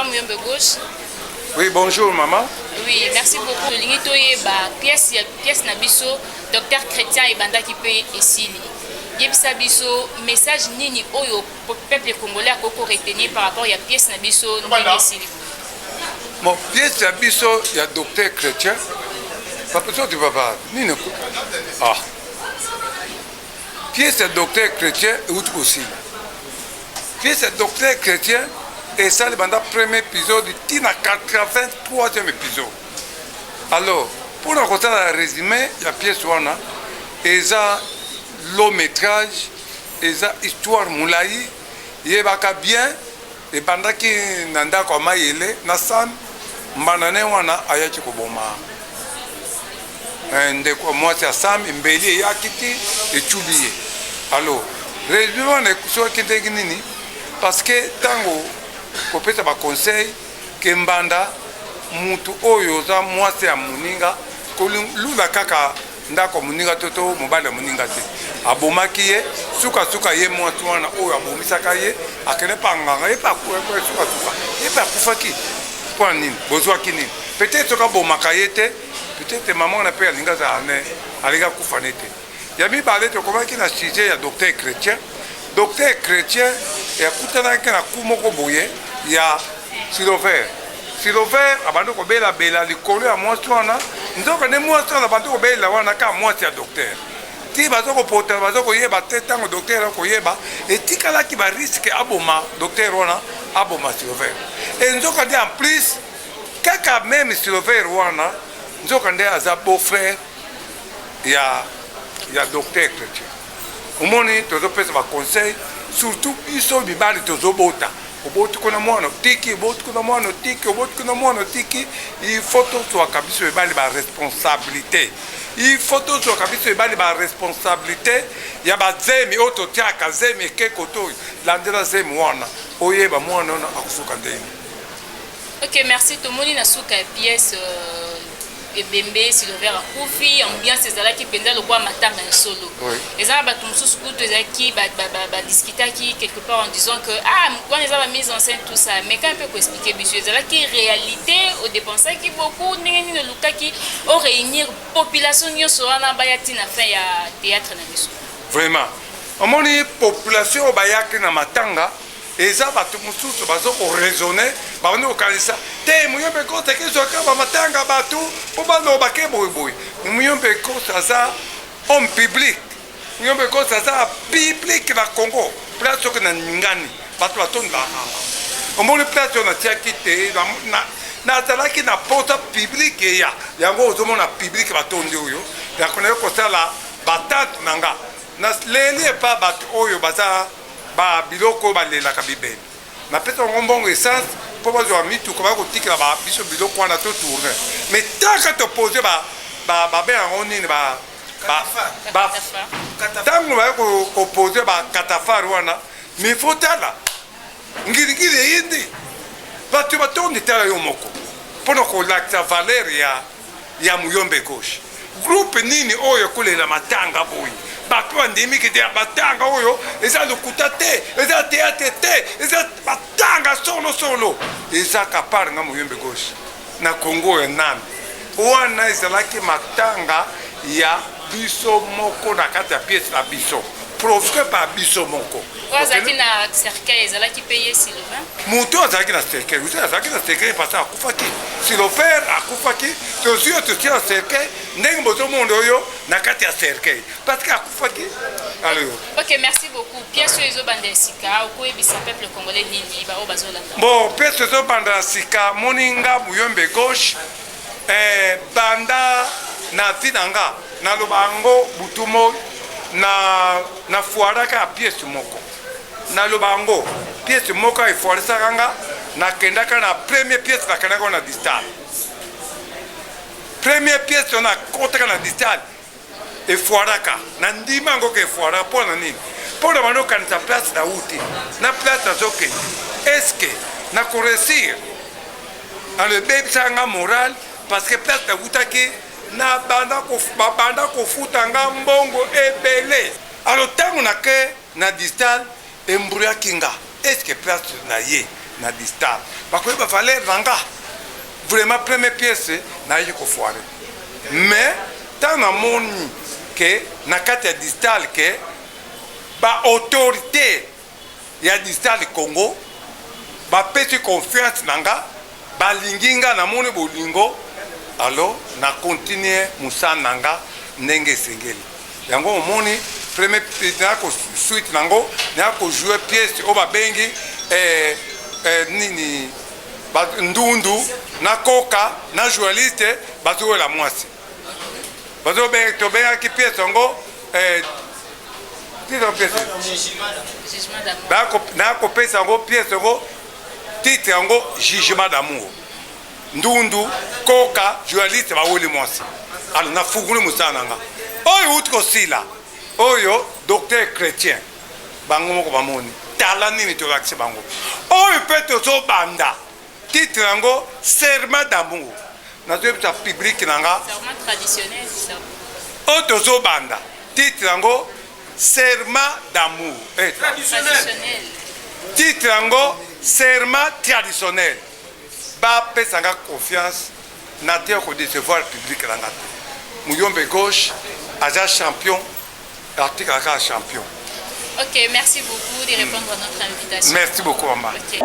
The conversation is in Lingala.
Muyombe Gauche. Oui, bonjour maman. Oui, merci beaucoup. Tolingi toyeba pièce ya pièce na biso Docteur Chrétien ebandaki mpe esili. Yebisa biso message nini oyo peuple congolais akoki ko retenir par rapport ya pièce na biso ndenge esili. Bon, pièce ya biso ya Docteur Chrétien. Papa, soki papa, nini ah. Pièce ya Docteur Chrétien euti kosila. Pièce ya Docteur Chrétien esali banda premier épisode ti na 83e épisode. Alors, mpona kosala résumé ya pièce wana, eza long métrage, eza histoire molai, yebaka bien ebandaki na ndako ya Mayele na Sam mbanda ne wana ayaki koboma ndeko mwasi ya Sam, mbeli eyaki ti ecubi ye. Alors résumé wana soki ndenge nini, parce que ntango kopesa baconseil ke mbanda mutu oyo oza mwasi ya moninga, kolula kaka ndako ya moninga to to mobali ya moninga te. Abomaki ye, sukasuka ye mwasi wana oyo abomisaka ye akende mpe anganga ye mpe sukasuka ye mpe akufaki. Mpo nini bozwaki nini? Peut-être soki abomaka ye te, peut-être mama wana mpe alingi azala ne alingi akufa ne te. Ya mibale, tokomaki na sujet ya Docteur Chrétien. Docteur Chrétien akutanaki na ku moko boye ya Silover. Silover abandi kobelabela likolo ya mwasi wana, nzoka nde mwasi wana abandi kobelela wana kaka mwasi ya docteur. Ti baza kopotana, baza koyeba te. Ntango docteur akoyeba, etikalaki barisque aboma docteur wana, aboma Silover. E nzoka nde en plus kaka même Silover wana, nzoka nde aza beau frère ya Docteur Chrétien. Omoni, tozopesa baconseil, surtout biso mibali tozobota. Oboti kuna mwana otiki, oboti kuna mwana otiki, oboti kuna mwana otiki. Il faut tozwaka biso mibali baresponsabilité, il faut tozwaka biso mibali baresponsabilité ya bazemi oyo totiaka. Zemi ekeko to oyo landela zemi wana, oyeba mwana wana akosuka ndenge. Ok, merci. Tomoni na suka ya pièce, ebembe Silver akufi, ambiance ezalaki mpenza lokola matanga ya solo. Eza na bato mosusu kutu ezalaki badiscutaki quelque part en disant que ah, wana eza bamise en scène, tout ça. Mais quand mpe koexpliquer biso, ezalaki réalité? Odépensaki beaucoup ndenge nini? Olukaki oréunir population nyonso wana baya ntina fin ya théâtre na biso? Vraiment, omoni, population oyo bayaki na matanga eza bato mosusu baza koraisonner, babandi kokanisa te Muyombe Gauche ekezwaka bamatanga bato mpo baloba ke boyeboye. Muyombe Gauche aza homme public, Muyombe Gauche aza public na Congo. Place soki na ningani, bato batondi bakanga. Omoni, place oyo natiaki te, nazalaki na posa public eya. Yango ozomona public batondi oyo. Yango naye kosala batante na nga, naleli epa bato oyo baza ba biloko oyo balelaka bibele, napesa bango mbongo essence mpo bazwa mituka baya kotikela biso biloko wana to tourne. Mais taka topose, babenga yango nini, ntango baya kopose bacatafare wana, mais faut tala ngiringiri eyindi, bato batondi. Tala yo moko, mpona kolakisa valeur ya Muyombe Gauche. Groupe nini oyo ekolela matanga boye? Bato bandimiki te batanga oyo eza lokuta te, eza théâtre te, eza batanga solo solo. Eza kapare nga Muyombe Gauche na Congo oyo nani wana. Ezalaki matanga ya biso moko na kati ya pièce na biso, profite pa biso moko. Oyo azalaki na cercueil, ezalaki mpe ye Sylvain? Moto azalaki na cercueil, moto azalaki na cercueil parce akufaki, Silofer akufaki. Tozwi oyo totie na cercueil ndenge bozomona oyo na kati ya cercueil parce que akufaki. Alors Ok, merci beaucoup. Pièce oyo ezobanda ya sika, okoyebisa peuple congolais nini, baoyo bazolanda? Bon, pièce ezobanda ya sika, moninga Muyombe Gauche, banda na vie na nga, naloba yango butu moi, na foiraka ya pièce moko. Naloba yango, pièce moko efoirisaka nga. Nakendaka na première pièce, nakendaka na distal. Première pièce oyo nakotaka na distal efoiraka, na ndima yango ke efoiraka. Mpo na nini? Mpo na bando okanisa place nauti na place nazokende, est-ce nakoréussir? Alors ebebisaka nga moral parce que place nawutaki, na babanda kofuta nga mbongo ebele. Alors ntango nake na distal, embrouillaki nga, est-ce place na ye. na distal, bakoyeba valeur na nga. Vraiment, première pièce nayaki kofoirer, mais ntango namoni ke na kati ya distal ke baautorité ya Distal Congo bapesi confiance na nga, balingi nga, namoni bolingo, alors na continue mosala na nga ndenge esengeli. Yango omoni, premier naya suite nango, naya kojouer pièce oyo babengi nini, ndundu na koka na journaliste bazowela mwasi. Tobengaki pièce yango titre pièce naya kopesa yango, pièce yango titre yango Jugement d'amour. Ndundu, koka, journaliste baweli mwasi. Alors nafunguli mosala na nga oyo uti kosila oyo, Docteur Chrétien. Bango moko bamoni tala nini tolakisi bango. Oyo mpe tozobanda, titre yango Serment d'amour. Nazoyebisa public na nga, oyo tozobanda, titre yango Serment d'amour, titre yango Serment traditionnel. Bapesanga confiance na te kodécevoir public na nga te. Muyombe Gauche aza champion, atikala kaka champion. Ok, merci beaucoup de répondre à notre invitation. Merci beaucoup, mama. Ok.